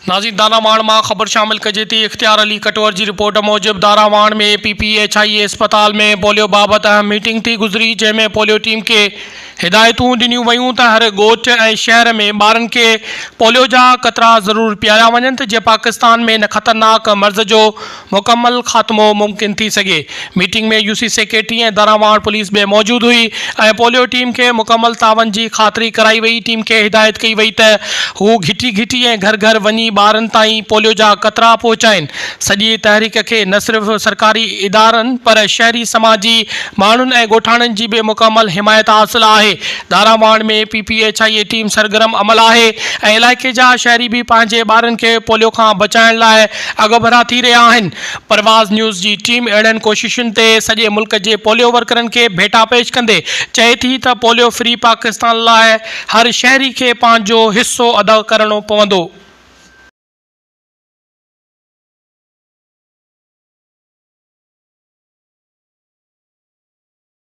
ناظرين داراواڻ مان خبر شامل ڪجي ٿي اختيار علي ڪٽوهر جي رپورٽ موجب Darawan ۾ P P H I A اسپتال ۾ پوليو بابت اهم ميٽنگ ٿي گذري جنهن ۾ پوليو ٽيم کي هدايتون ڏنيون ويون ته هر ڳوٺ ۽ شهر ۾ ٻارن کي پوليو جا قطرا ضرور پياريا وڃن ته جيئن پاڪستان ۾ هن خطرناڪ مرض جو مڪمل خاتمو ممڪن ٿي سگهي. Meeting ۾ U C secretary ۽ Darawan police به موجود هئي ۽ پوليو ٽيم کي مڪمل تعاون جي خاطري ڪرائي وئي ٽيم کي هدايت ڪئي وئي ته هو گهٽي گهٽي ۽ گهر گهر وڃي ٻارن تائين پوليو جا قطرا پهچائين سڄي تحريڪ کي نه صرف سرڪاري ادارن پر شهري سماجي ماڻهن ۽ ڳوٺاڻن جي به مڪمل حمايت حاصل آهي. Darawan ۾ P P H I A team سرگرم عمل آهي ۽ علائقي جا شهري به پنهنجي ٻارن کي پوليو کان بچائڻ لاء اڳڀرا ٿي رهيا آهن. پرواز نيوز جي ٽيم اهڙين ڪوششن تي سڄي ملڪ جي پوليو ورڪرن کي ڀيٽا پيش ڪندي چئي ٿي ته پوليو فري پاڪستان لاء هر شهري کي پنهنجو حصو ادا ڪرڻو پوندو.